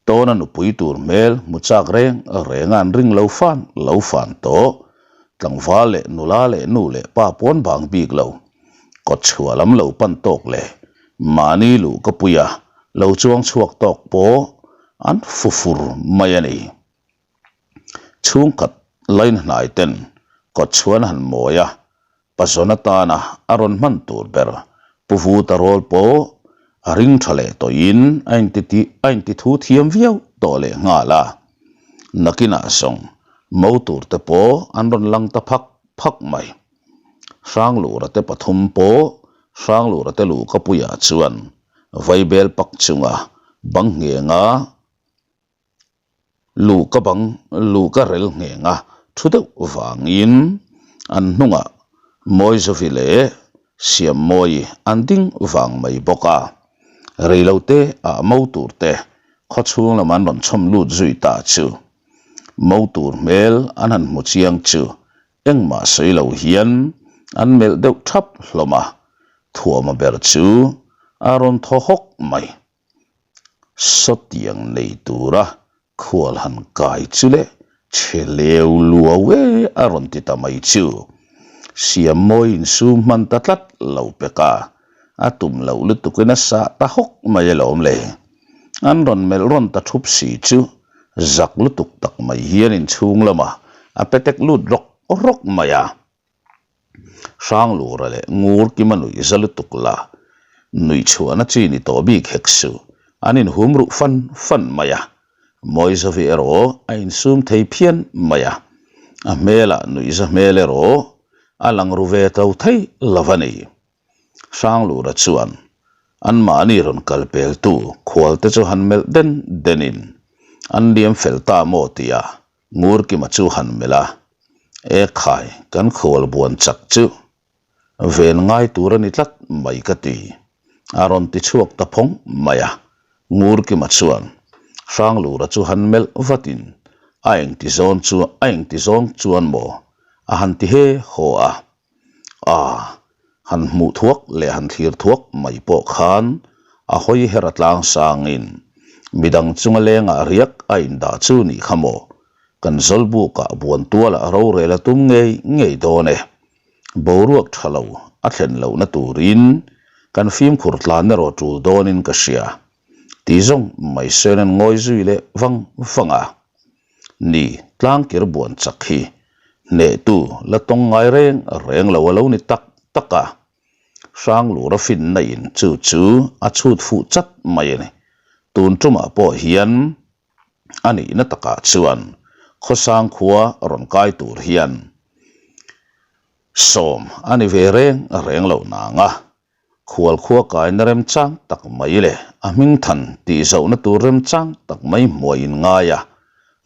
Tawna nupui tur hmel hmu chak reng reng a an ring lo fan lo fan tawh. Tlangval leh nula leh nu leh pa pawn bang bik lo. Kawtchhuah lam lo pan tawk leh mahni luh ka pui a, lo chuang chhuak tawk pawh an fu fur mai a ni. Chhungkhat line hnai ten kawtchhuan han mawi a, pazawn atana a rawn hman tur ber Pu Vuta rawl pawh a ring tha leh tawhin a inti a inti thu thiam viau tawh leh nghal a. Nakinah zawng mo tur te pawh an rawn lang ta phak phak mai. Hranglura te pathum pawh Hranglura te luhkapuiah chuan vaibel pak chunga bang nghenga Luh ka bang luh ka rel ngheng a, thu deuh vangin an hnungah Mawizovi leh Siammawi an ding vang mai bawk a. Reilote ah mo tur te khaw chhung lam an rawn chhawm lut zui ta chu. Mo tur hmel an han hmu chiang chu Engmah sawi lo hian an melh deuh thap hlawm a, Thuama ber chu A rawn thaw hawk mai. Sawtiang nei tura khual han kai chu leh chhe leu luau e a rawn ti ta mai chu. Siammawi insum hman ta tlat lo pek a, a tum loh lutukin a sah ta hawk mai alawm le. An rawn melh rawn ta thup si chu zak lutuk tak mai hian inchhung lamah a petek lut rawk rawk mai a. Hranglura leh ngur kima nuih za lutuk la, nuih chhuahna chi ni tawh bik hek suh, an inhum ruh fan fan mai a. Mawizavi erawh a insum thei phian mai a, a hmelah nuihza hmel erawh a lang ru ve to thei lo a ni. Hranglura chuan anmahni rawn kal peltu khualte chu han melh den denin an liam fel ta maw tia Ngurkima chu han melh a, E khai, kan khual buan chak chu ven ngai tur a ni tlat mai ka ti, a rawn ti chhuak ta phawng mai a. Ngurkima chuan Hranglura chu han melh vatin a engti zawn chu a engti zawng chuan maw a han ti he haw a. A, han hmuh thuak leh han thlir thuak mai pawh khan a hawi her a tlang sangin midang chunga lengah riak a indah chu nih kha maw? Kan Zawlbukah buan tualah rorel a tum ngei ngei dawn e. Boruak tha lo a thlen lohna turin kan fimkhur tlan erawh tul dawnin ka hria. Ti zawng mai sawn an ngawi zui leh vang vang a. Ni, tlangkir buan chak hi hnehtu la tawng ngai reng reng lo a lo ni tak tak a. Hranglura finna in chu chu a chhut fuh chat mai a ni. Tun tumah pawh hian a nihna takah chuan khawsang khua rawn kai tur hian sawm a ni ve reng reng lo nang a. Khual khua kaina remchang tak mai leh a hming than tih zohna tur remchang tak mai hmuai in ngai a,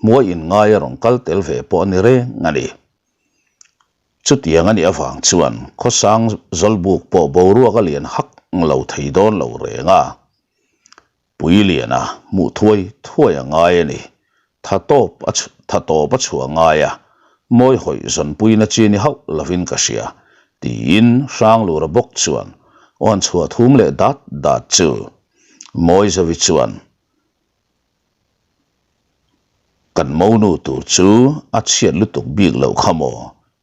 hmuai in ngai a rawn kal tel ve pawh a ni reng a ni. Chutiang a nih avang chuan khawsang Zawlbuk pawh boruak a lian hak lo thei dawn lo reng a. Puiliana hmuh thuai thuai a ngai a ni. Tha tawp a tha tawp a chhuah ngai a, mawi hawih zawnpuina chi ni hauh lovin ka hria, tiin Hranglura bawk chuan awn chhuah thum leh dat dat chu Mawizawi chuan Kan monu tur chu a chhiat lutuk bik loh kha maw,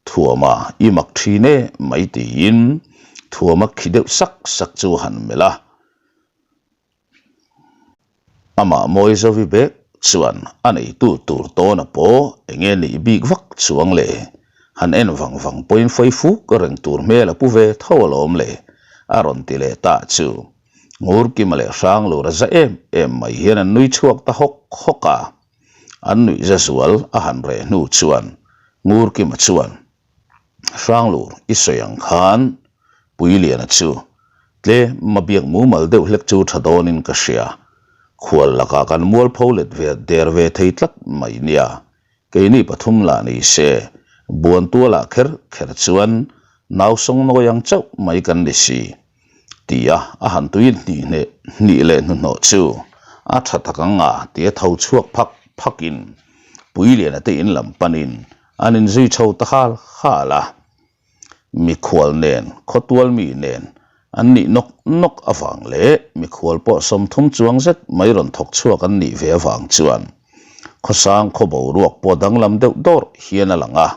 Thuama i mak thin e mai tiin Thuama khi deuh sak sak chu a han melh a. Amah Mawizovi bek chuan a neitu tur tawna pawh enge nih bik vak chuang le, han en vang vang pawhin fawi fuk reng tur hmel a pu ve tho alawm le, a rawn ti leh ta chu. Ngurkima leh Hranglura za em em mai hian an nui chhuak ta hawk hawk a. An nuihza zual a han reh hnu chuan Ngurkima chuan, Hranglur i sawi ang khan Puiliana chu tlem a biak mumal deuh hlek chu tha dawnin ka hria. Khual lakah kan mualpho let ve der ve thei tlat mai nia. Keini pathum lah ni se, buan tualah kher kher chuan nausawng nawi ang chauh mai kan ni si. Tia a han tui hnih hneh hnih leh hnuhnawh chu a tha tak ang a tia tho chhuak phak phakin Puiliana te in lam panin An inzui chho ta hal hal a, mikhual nen, khawtual mi nen an nih nawk nawk avang leh mikhual pawh 30 chuang zet mai rawn thawk chhuak an nih ve avang chuan khawsang khaw boruak pawh danglam deuh dawrh hian a lang a.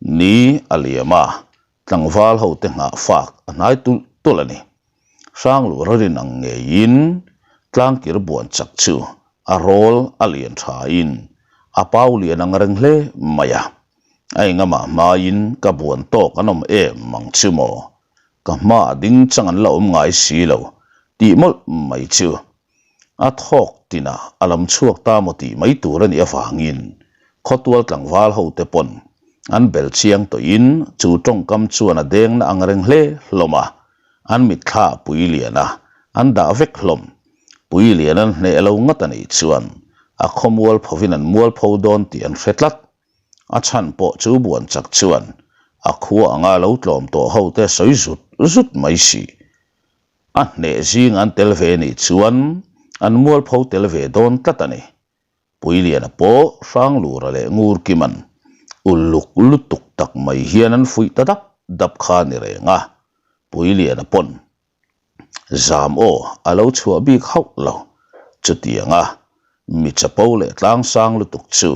Ni a liam a, tlangval hote nghah fak a hnai tulh tulh a ni. Hranglura rin ang ngeiin tlangkir buan chak chu a rawl a lian thain a pau lian ang reng hle mai a. A engamah hmain ka buan tawk an awm em ang chu maw? Ka hmaah ding chang an la awm ngai si lo tih mawlh mai chu. A thawk tinah a lam chhuak ta maw tih mai tur a nih avangin khawtual tlangval hote pawn an bel chiang tawhin chu tawngkam chuan a dengna ang reng hle hlawm a, an mitthla a pui lian a, an dah vek hlawm. Pui lian an hneh lo ngat a nih chuan a khaw mualphovin an mualpho dawn tih an hre tlat. A chhan pawh chu buan chak chuan a khua anga lo tlawm tawh hote sawi zut zut mai si. A hneh zing an tel ve nih chuan an mualpho tel ve dawn tlat a ni. Puiliana pawh Hranglura leh Ngurkiman uluk lutuk tak mai hian an fuih ta dap dap kha a ni reng a, Puiliana pawn. Zam aw a lo chhuah bik hauh lo. Chutianga mi chapo leh tlangsang lutuk chu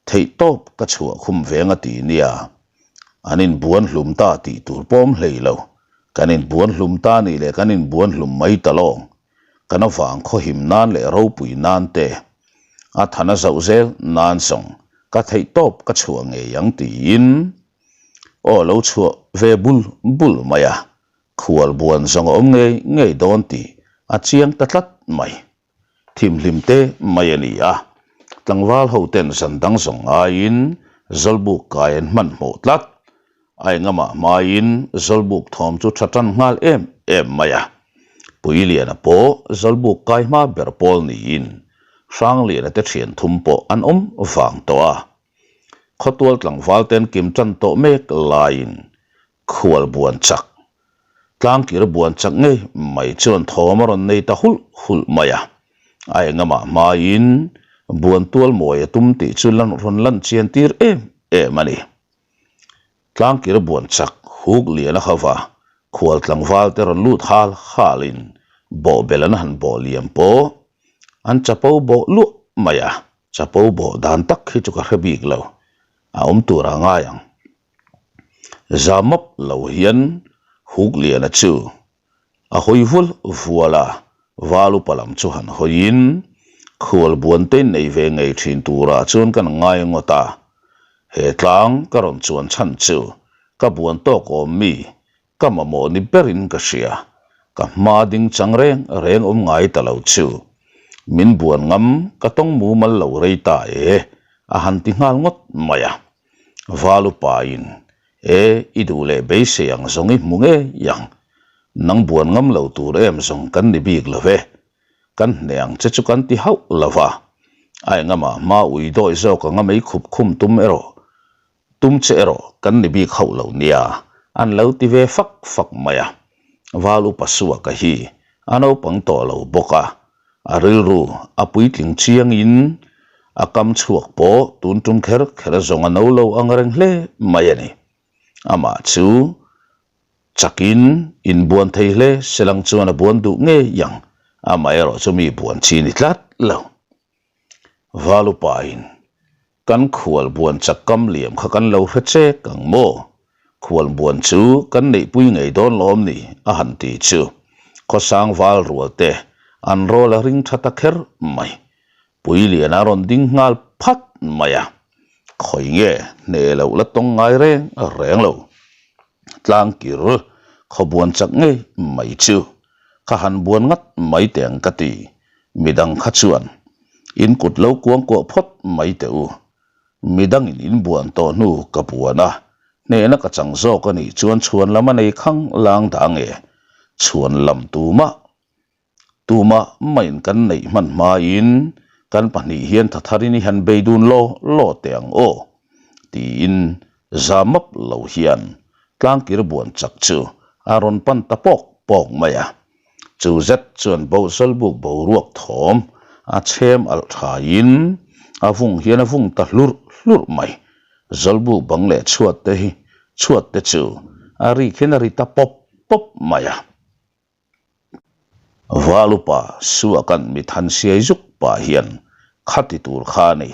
theih tawp ka chhuah khum veng a ti nia. An inbuan hlum ta tih tur pawm hlei lo. Kan inbuan hlum ta nih leh kan inbuan hlum mai ta lawng. Kan avang khawhim nan leh ropui nan te a than a zauh zel nan zawng ka theih tawp ka chhuah ngei ang tiin aw lo chhuah ve bul bul mai a. Khual buan zawng a awm ngei ngei dawn tih a chiang ta tlat mai. Thimhlim te mai a ni a, tlangval ho ten zan dang zawng aiin Zawlbuk kai an hmanhmawh tlat. A engamah hmaiin Zawlbuk thawm chu tha tan nghal em em mai a. Puiliana pawh Zawlbuk kai hma ber pawl niin Hrangliana te thian thum pawh an awm vang tawh a. Khawtual tlangval ten kim tan tawh mek laiin Khual buan chak, tlangkir buan chak ngei mai chuan thawm a rawn nei ta hulh hulh mai a. A engamah hmaiin buan tual mawi a tum tih chu lan rawn lan chian tir em em a ni. Tlangkir buan chak huk lian a hauva, khual tlangval te rawn lut hal halin bawhbel an han bawh liam pawh an chapo bawh luah mai a, chapo bawh dan tak hi chu ka hre bik lo, a awm tur a ngai ang. Zamap lo hian Hukliana chu a hawi vual vual a, Val upa lam chu han hawiin khual buante nei ve ngei thin turah chuan kan ngai ngawt a, he tlang ka rawn chuan chhan chu ka buan tawk awm mi ka mamawh ni berin ka hria, ka hma ding chang reng reng awm ngai ta lo chu min buan ngam ka tawng mumal lo rei ta e a han ti nghal ngawt mai a. Valupain, E, i duh leh beisei ang zawng i hmu ngei ang. Nang buan ngam lo tur em zawng kan ni bik lo ve. Kan hneh ang che chu kan ti hauh lo va. A engamah hma ui dawi zawk anga mei khup khum tum erawh, tum che erawh kan ni bik hauh lo nia, an lo ti ve fak fak mai a. Val upa Suaka hi a naupang tawh lo bawk a, a rilru a puitling chiangin a kam chhuak pawh tun tum kher kher zawng a no lo ang reng hle mai a ni. Amah chu chakin inbuan thei hle selang chuan a buan duh ngei ang, amaherawh chu mi buan chi ni tlat lo. Valupain Kan khual buan chak kam liam kha kan lo hre chek ang maw? Khual buan chu kan neihpui ngei dawn lawm ni? a han ti chu khawsang val rual te an rawl a ring tha ta kher mai. Puilian a rawn ding nghal phat mai a, khawi nge hneh loh la tawng ngai reng reng lo. Tlangkir khawbuan chak ngei mai chu ka han buan ngat mai teh ang ka ti. Midang kha chuan in kut lo kuang kuah phawt mai teh u. Midangin in buan tawh hnu ka buan a, hnehna ka chang zawk a nih chuan chhuan lam a nei khang lang dah nge? Chhuan lam tumah Tumah maiin kan neih hman hmain kan pahnih hian tha tharin i han bei dun law law teh ang aw, tiin za map lo hian tlangkir buan chak chu a rawn pan ta pawk pawk mai a. Chu zet chuan bohzal buk boruak thawm a chhem alh thain a vung hian a vung ta hlurh hlurh mai. Zawlbuk bang leh chhuat te hi chhuat te chu a rik hian a ri ta pawp pawp mai a. Valupa Suakan mi than siai zuk pah hian khati tur kha a ni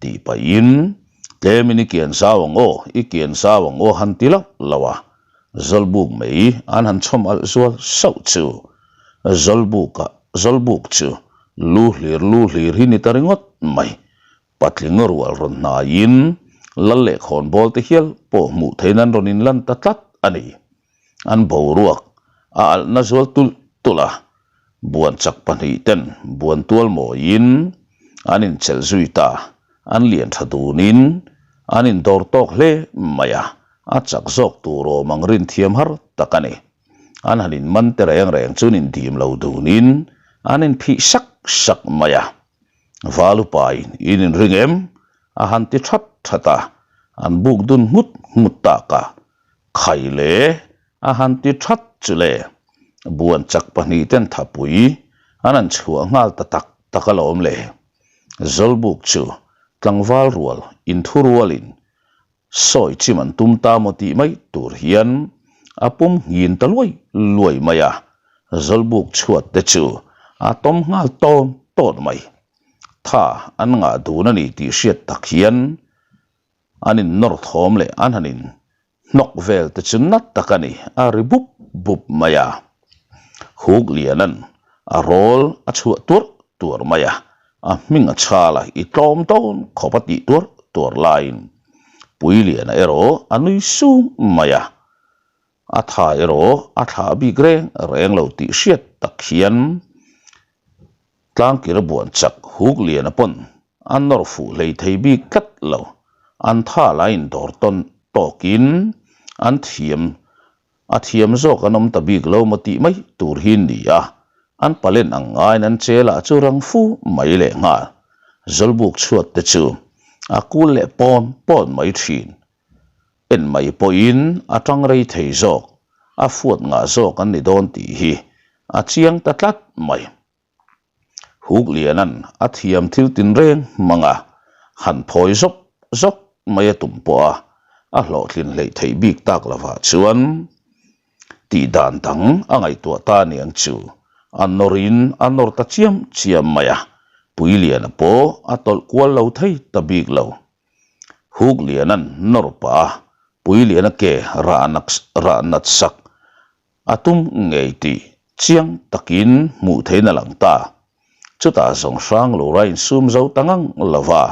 tih pahin tlemin i kian zau ang aw, i kian zau ang aw han ti loh loh a, Zawlbuk mai an han chhawm alh zual sauh chu Zawlbuka Zawlbuk chu lu hlir lu hlir hi ni ta ringawt mai. Patling rual rawn hnaiin lal leh khawnbawl te hial pawh hmuh theihna an rawn inlan ta tlat a ni. An boruak a alhna zual tulh tulh a, buan chak 2 ten buan tual mawiin an inchelh zui ta, an lian tha dunin an indawr tawk hle mai a, a chak zawk tur awm ang rin thiam har tak a ni. An han inman te reng reng chu an indim lo dunin an inphih sak sak mai a. Valupain in inring em? a han ti that that a, an buk dun nghut nghut tak a. Khai le, a han ti that chu le. Buan chak 2 ten thapui an han chhuah nghal ta tak tak alawm le. Zawlbuk chu tlangval rual inthurualin Sawi chim an tum ta maw tih mai tur hian a pum nghin ta luai luai mai a. Zawlbuk chhuat te chu a tawm nghal tawn tawn mai. Tha an ngah dun a ni tih hriat tak hian an in nawr thawm leh an han in hnawk vel te chu nat tak a ni, a ri bup bup mai a. Huk Lianan a rawl a chhuah tuarh tuarh mai a, a hming a chhal a, i tlawm dawn khawp a tih tuarh tuarh laiin Puiliana erawh a nui sung mai a. A tha erawh a thlah bik reng reng lo tih hriat tak hian tlangkir buan chak huk lian a pawn a nawr fuh hlei thei bik tlat lo. An tha la indawr tawn tawkin an thiam a thiam zawk an awm ta bik lo maw tih mai tur hi ni a, an palen ang ngaiin an che lah chu rang fu mai leh nghal. Zawlbuk chhuat te chu a kul leh pawn pawn mai thin. En mai pawhin a tang rei thei zawk, a fuat ngah zawk an ni dawn tih hi a chiang ta tlat mai. Huk Lianan a thiam thil tinreng hmang a, han phawi zawk zawk mai a tum pawh a, a hlawhtlin hleih theih bik tak lovah chuan tih dan dang a ngaihtuah ta aniang chu a nawrin a nawr ta chiam chiam mai a, Puiliana pawh a tawlh kual lo thei ta bik lo. Huk Lianan nawr pah a, Puiliana ke rah nat sak a tum ngei tih chiang takin hmuh theiin a lang ta. Chutah zawng hrang lura insum zo ta ngang lo va,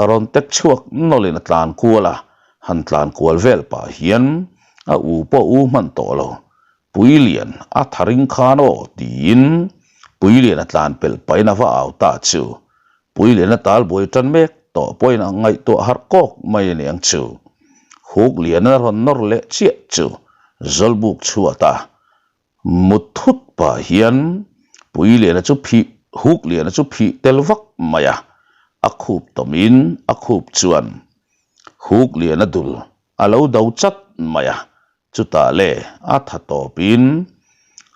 rawn tek chhuak nawlhin a tlan kual a, han tlan kual vel pah hian a u pawh u hman tawh lo. Puilian a tha ring khan aw tiin Puilian a tlan pelh pahin a va au ta chu. Puilian a tal buai tan mek tawh pawhin a ngaihtuah harh kawk mai a niang chu. Huk lian a rawn nawr leh chiah chu Zawlbuk chhuat a mut thut pah hian Puiliana chu phih Huk liana chu phih tel vak mai a, a khup tawmin a khup chuan Huk liana dul a lo do chat mai a, Chutah le a tha tawpin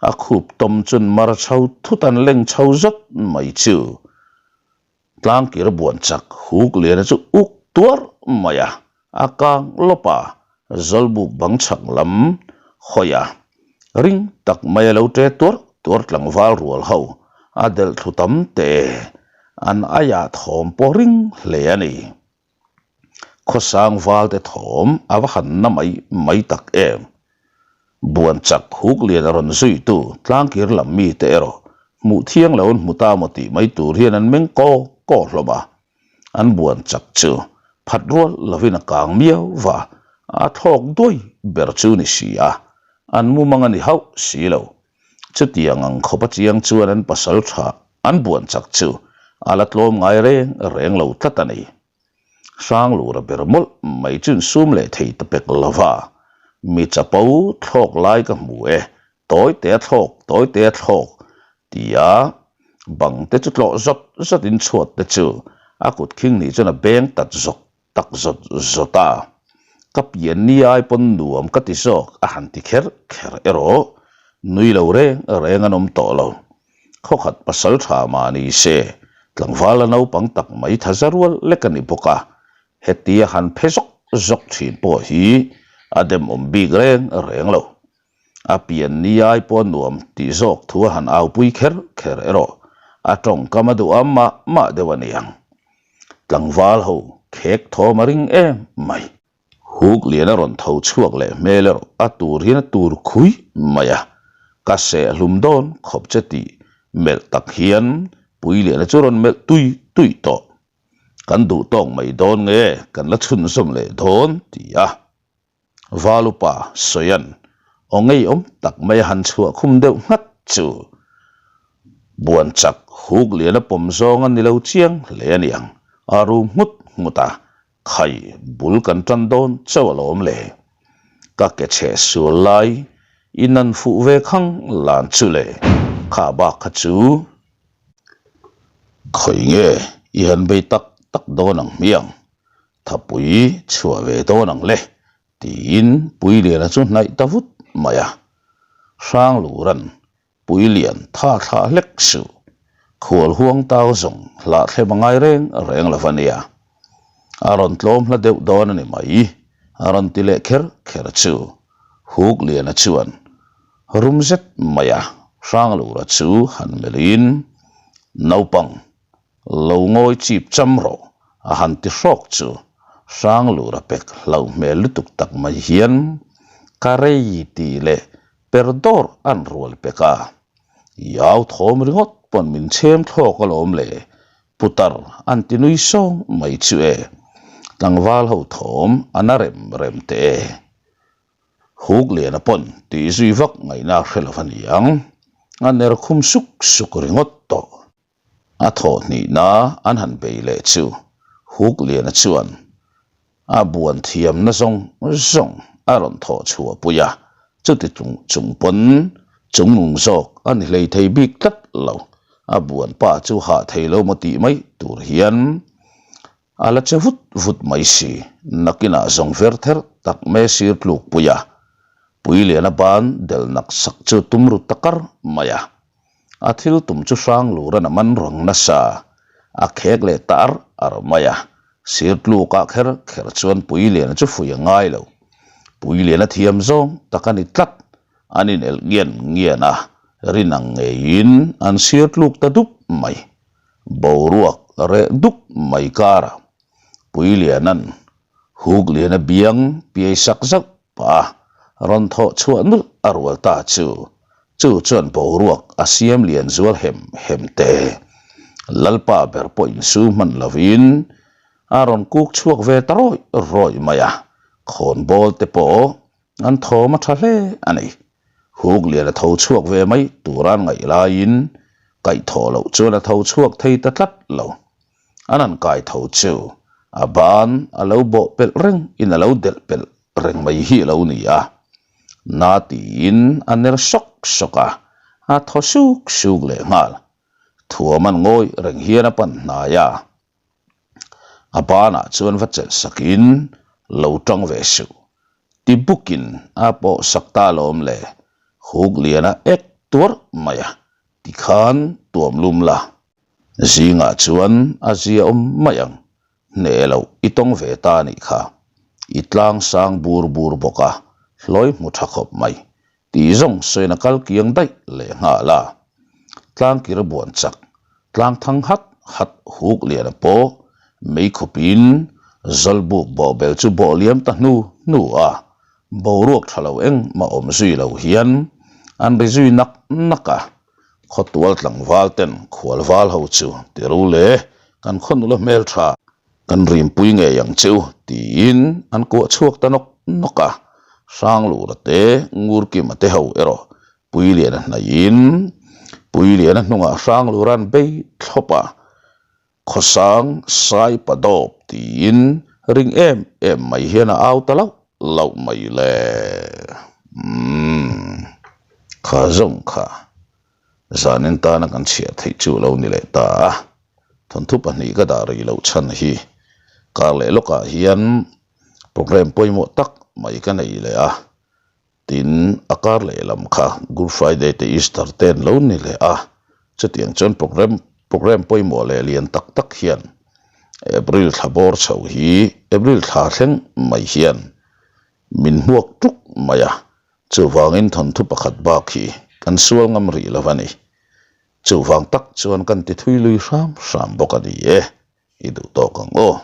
a khup tawm chun mar chho thut an leng chho zawt mai chu tlangkir buan chak huk liana chu uk tuar mai a, a kang lawp a, zawlbuk bang chhak lam hawi a, ring tak mai a lo ṭe tuar tuar tlangval rual ho a delh thlu tam teh an aiah thawm pawh ring hle a ni. Khawsang valte thawm a va han na mai mai tak em? Buan chak huk lian a rawn zuitu tlangkir lam mite erawh hmuh thiang lo an hmu ta maw tih mai tur hian an meng kaw kaw hlawm a. An buan chak chu phat rual lovin a kang miau va, a thlawk duai ber chu ni si a, an mumang a ni hauh si lo. Chutiang ang khawpa chiang chuan an pasal tha an buan chak chu a la tlawm ngai reng reng lo tlat a ni. Hranglura ber mawlh mai chu insum leh thei ta pek lo va, Mi chapo thlawk lai ka hmu e, tawi te a thlawk, tawi te a thlawk, tia bang te chu tlawh zawt zawt in chhuat te chu a kut khing nih chuan a beng tat zawk tak zawt zawt a, ka pian ni ai pawn nuam ka ti zawk a han ti kher kher erawh nui lo reng reng an awm tawh lo. Khawkhat pasal tha mah ni se, tlangval a naupang tak mai tha za rual lek a ni bawk a, hetia han phe zawk zawk thin pawh hi a demawm bik reng reng lo. A pian ni ai pawh nuam tih zawk thu a han aupui kher kher erawh a tawngkam a duh a mah mah deuh a niang. Tlangval ho khek thawm a ring em mai. Huk lian a rawn tho chhuak leh hmel erawh a tur hian a tur khui mai a, ka seh hlum dawn khawp che tih melh tak hian Puiliana chu rawn melh tui tui tawh. Kan duh tawk mai dawn nge kan la chhunzawm leh dawn ti a. Valupa Sawian aw ngeiawm tak mai a han chhuah khum deuh nghat chu buan chak huk lian a pawm zawng a ni lo chiang hle a niang, a rum nghut nghut a, khai bul kan tan dawn chauh alawm le. Ka ke chhe sual lai i nan fuh ve khang lan chu le, kha bak kha chu khawi nge i han bei tak tak dawn ang hmiang. Thapui chhuah ve dawn ang le tiin Puiliana chu hnaih ta vut mai a. Hranglura'n Puilian tha thlah hlek suh, khual huang tau zawng hlah thlem a ngai reng reng lo a nia. A rawn tlawm hla deuh dawn a ni mai, a rawn ti leh kher kher chu Hukliana chuan rum zet mai a. Hranglura chu han melhin, Naupang, lo ngawi chip cham rawh, a han ti hrawk chu Hranglura pek hlauh hmel lutuk tak mai hian ka rei tih leh per dawr an rual pek a. I au thawm ringawt pawn min chhem thlawk alawm le, Putar an ti nui sawng mai chu e, tlangval ho thawm a na rem rem teh e. Huk Liana pawn tih zui vak ngaihna a hre lo a ni ang, a ner khum suk suk ringawt tawh. A thawh hnihna an han bei leh chu Huk Liana chuan A buan thiamna zawng zawng a rawn thawh chhuah pui a, chuti chung pawn chungnung zawk a ni hlei thei bik tlat lo. A buan pa chu hah thei lo maw tih mai tur hian a la che vut vut mai si. Nakinah zawng ver ther tak mai sir tluk pui a, Puiliana ban del nak sak chu tum ru ta kar mai a. A thil tum chu Hranglura'n a man rang nasa, a khek leh ta ar ar mai a. Sir tlukah kher kher chuan Puiliana chu fui a ngai lo. Puiliana thiam zawng tak a ni tlat, an inelh ngian ngian a, rin ang ngeiin an sir tluk ta dup mai. Boruak reh dup mai karah Puiliana'n Hukliana biang piai sak zauh pah a, rawn thawh chhuah nulh a rual ta chu, chu chuan boruak a siam lian zual hem hem te. Lalpa ber pawh insu hman lovin a rawn kuk chhuak ve ta rawih rawih mai a, khawnbawl te pawh an thawm a tha hle a ni. Huklian a tho chhuak ve mai tura an ngaih laiin kaihthawh loh chuan a tho chhuak thei ta tlat lo. An han kai tho chu a ban a lo bawh pelh reng in a lo delh pelh reng mai hi a lo ni a. Na tiin a ner sawk sawk a, a thaw suk suk leh nghal. Thuam an ngawi reng hian a pan hnai a. A banah chuan va chelh sakin lo tang ve suh. Ti bukin a pawh sak ta alawm le, huk liana ek tuarh mai a, tikhan tuam lum la. Zingah chuan a zia awm mai ang, hneh loh i tawng ve ta a nih kha. I tlang sang bur bur bawk a, hlawi hmu tha khawp mai. Tih zawng sawiin a kal kiang daih leh nghal a. Tlangkir buan chak, tlang thang hat hat huk liana pawh mei khupin Zawlbuk bawhbel chu bawh liam ta hnu hnu a, boruak tha lo engmah awm zui lo hian an ri zui nak nak a. Khawtual tlangval ten khual val ho chu ti ru le, kan khaw nula hmel tha, kan rimpui ngei ang che u tiin an kuah chhuak ta nawk nawk a. Hranglura te Ngurkima te ho erawh Puiliana hnaihin Puiliana hnungah Hranglura an bei thlawp a. Khawsang sai pa dawp tiin ring em em mai hian a au ta lauh lauh mai le. Umm. Kha zawng kha zanin tana kan chhiah theih chu lo ni leh ta a. Thawnthu pahnih ka dah rih loh chhan hi kar leh lawkah hian programme pawimawh tak mai ka nei leh a. Tin, a kar lehlam kha Good Friday te Easter te an lo ni leh a, chutiang chuan programme programme pawimawh leh lian tak tak hian April thla bawr chho hi April thla thleng mai hian min hmuak tuk mai a, chuvangin thawnthu pakhat bak hi kan sual ngam rih lo a ni. Chuvang tak chuan kan ti thui lui hram hram bawk a ni e, i duh tawk ang aw.